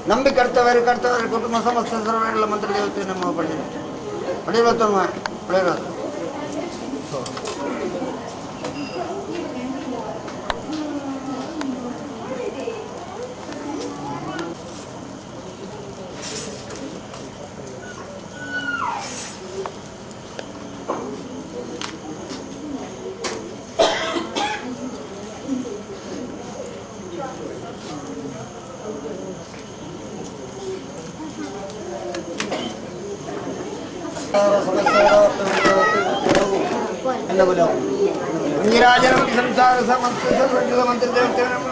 ನಂಬಿ ಕರ್ತವರು ಕರ್ತವರು ಕುಟುಂಬ ಸಮಸ್ತ ಸರ್ವಗಳ ಮಂತ್ರ ದೇವತೆ ನಮ್ಮ ಪಡೆದರು ಪಡೆಯಬತ್ತಮ್ಮ ಪಡೆಯಬತ್ತು. ಸಂಸಾರ ಸಮಸ್ತ ಮಂತ್ರ ದೇವತೆ ನಮ್ಮ.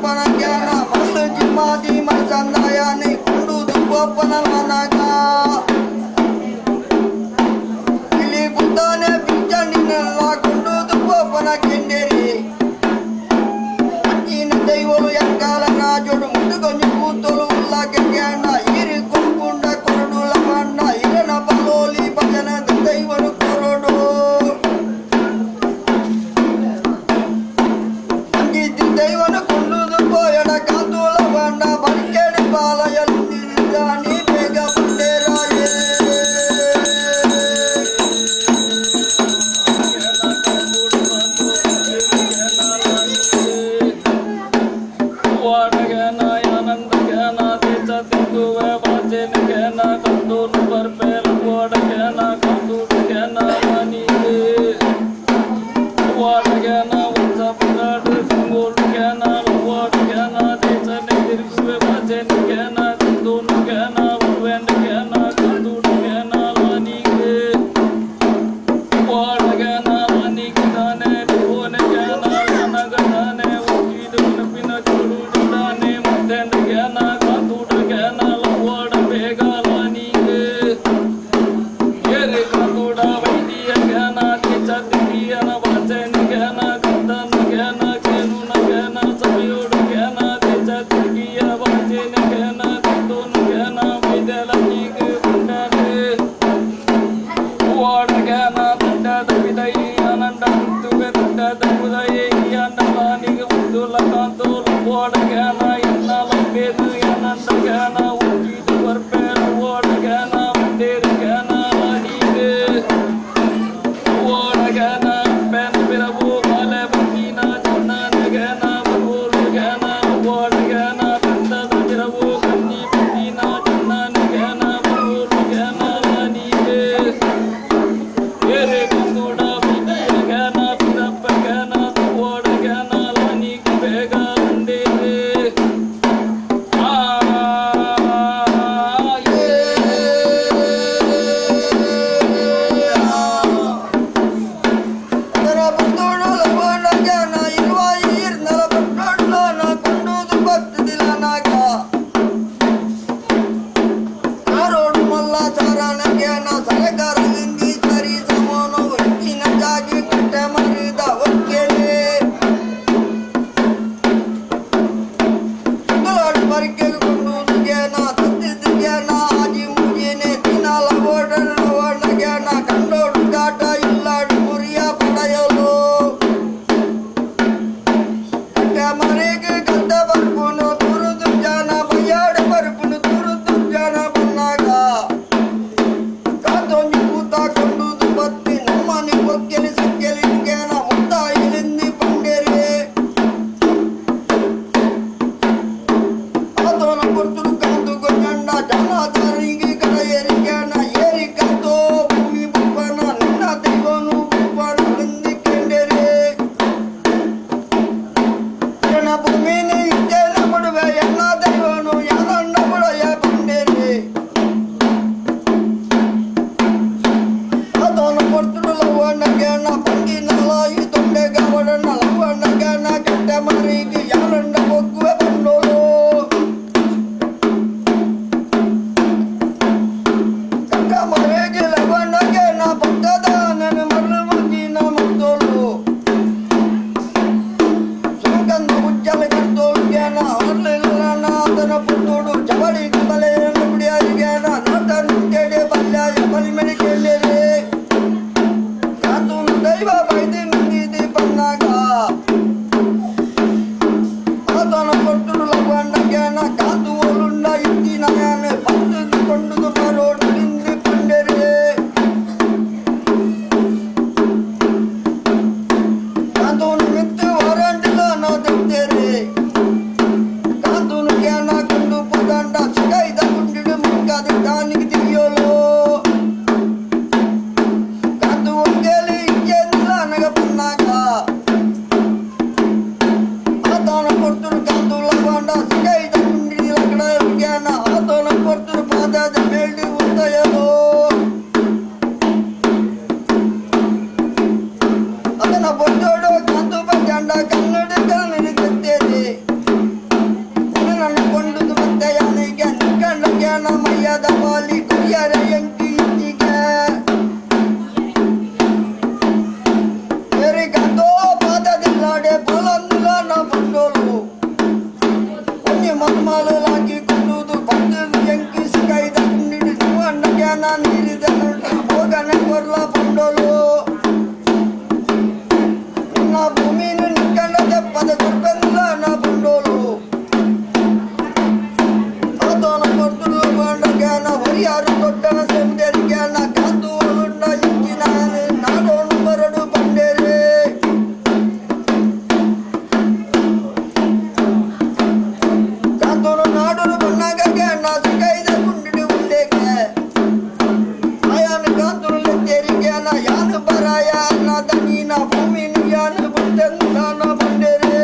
ಪನಗ್ಯಾನ ಮಲ್ಲು ಜಿಮ್ಮಾದಿ ಮಸಂದಾಯಾನಿ ಕೊಂಡುದು ಪೋಪನ ಮನಗ ಇಲ್ಲಿ ಬುದ್ಧನೆ ಪಿಂಚಣಿನೆಲ್ಲ ಕೊಂಡುದು ಪೋಪನ ಕೆಂಡೇರಿ ಅಂಚಿನ ದೈವಲು ಎಕ್ಕಾಲ ರಾಜೋಡು ಮುದುಗೊಂಜು ಕೂತಲು ಉಲ್ಲಾಕೆಗ್ಯಾನ ಇರಿ ಕೊಂಪುಂಡ ಕೊರಡು ಲಮಣ್ಣ ಇರನ ಬಲೋಲಿ ಭಜನ ದೈವನು ಕೊರಡು ದೈವನು ಕೊಂಡುದು ಪೋಯಡ ಕಾಂತೂಲ ಬಂಡ ಬರಿಕೆಡು ಬಾಲಯಲ್ಲಿದ್ದಾನಿ ಬೇಗ ಬಂಡೇರಾಯೇ. ಮರ್ಯಾದ ಪಾಲಿ ಕುರಿಯರ ಎಂಕಿ ಇತ್ತಿಗೆ ಎರಿಗಂದೋ ಪಾದದಿಲ್ಲಾಡೆ ಪೊಲಂದುಲ ನ ಪಂಡೋಲು ಒಂಜಿ ಮನ್ಮಾಲಾಗಿ ಕೊಂಡುದು ಪಂದು ಎಂಕಿ ಸಿಗೈದ ಕುಂಡಿಡು ಅಣ್ಣಗೆ ನೀರಿದ ಹೋಗನೆ ಕೊರ್ಲ ಪಂಡೋಲು నా భూమిని నిక్కన దెప్పద కుర్పెందుల నా పండోలు ఆతోన పొద్దులు పండగన వరియారు తొట్టన సెందరిగాన కాంతువులున్న ఇంకిన నాడోను బరడు పండేరే కాంతును నాడును పన్నగ నా సిగైద కుండి ఉండేకే ఆయాను కాంతులు తెరిగాన యాను బరాయ నా దని నా భూమిని యాను బుద్ధందాన పండేరే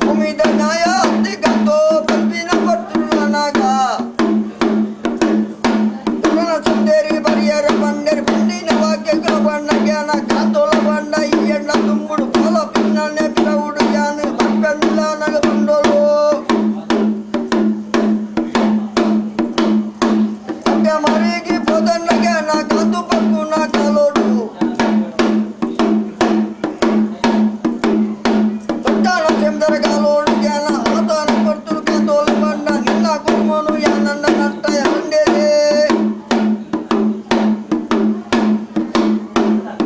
భూమిద నాయ అత్తిగతో పంపిన పట్టులనగా తులన సుందరి బరియర పండేరి పండిన వాక్యకుల పండగన కాతోల పండ ఈ ఎండ తుమ్ముడు పొల పిన్ననే పిలవుడు యాను పంపెందులనగ పండోలు మరిగి పోదన్నగా నా కాదు పక్కు నా కాలోడు తొట్టాన చెందర కాలోడు జ్ఞాన ఆతాన పడుతుడు కాతోలు బండ నిన్న కుమ్మను యానన్న నట్ట ఉండేదే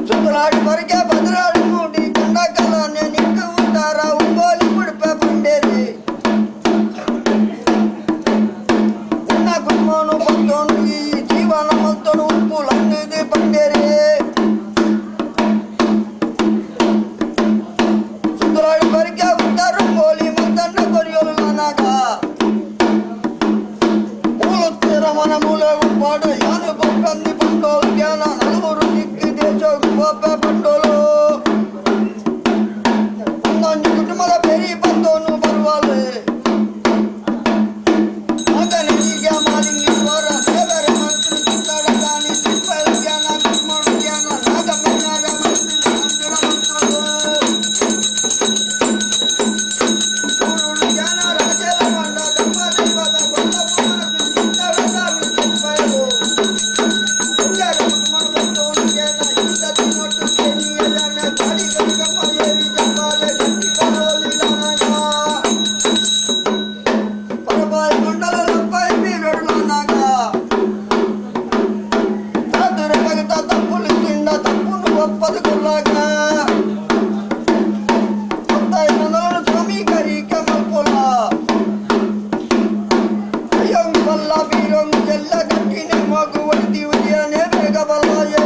సుతులాడి మరిగే భద్రాడి మూడి కండకలాన్ని నిక్కు ఉంటారా ఉబ్బోలి పుడిపే పండేది నిన్న కుమ్మను పత్తోను ఈ జీవన మొత్తను ఉప్పులన్నది పండేరే సుందరాడి పరికే ఉంటారు పోలి మద్దన్న కొరియోలు నాగా మూలు తీరమన మూలే ఉప్పాడు యాను పంపంది పంటోలు జ్ఞాన నలుగురు దిక్కి దేశోకు పోపే పంటోలు ಒಂದೊಂದು ಕುಟುಂಬದ ಪೆರಿ ಬಂದೋನು ಬರುವಾಲು ಮಗನಿಗೆ ಮಾಲಿಂಗೇಶ್ವರ ದೇವರ ಮಂತ್ರ ಚಿತ್ತಾಡದಾನಿ ತಿಪ್ಪಲ ಜ್ಞಾನ ಕುಮಾರ ಜ್ಞಾನ ನಾಗಮನ್ನಾರ ಮಂತ್ರ ಮಂತ್ರಗಳು ಗುರುಳು ಜ್ಞಾನ ರಾಜರ ಮಂಡ ಧರ್ಮ ದೈವದ ಗೊತ್ತಪುರ ಚಿತ್ತಾಡದಾನಿ ತಿಪ್ಪಲು ಕುಂಜರ ಕುಮಾರ ಬಂದೋನು ಜ್ಞಾನ ಈತ ತಿನ್ನೊಟ್ಟು ಚೆನ್ನಿಯದಾನ ಗಾಡಿ ಗಂಗಮ್ಮ ಏರಿ ಜಂಬಾಲೆ ಗಟ್ಟಿ ಬರೋಲಿಲ್ಲ పరపాయి మండలంపై మీరడులనాగా తాతుర భగత తప్పులు తిండ తప్పును ఒప్పదు కొల్లాగా కొత్తాయి మండలను స్వామి కమల్పొల అయ్యంగు వల్ల వీరంగు జల్ల కట్టిన మగు వడిది ఉదయనే వేగబల్లాయే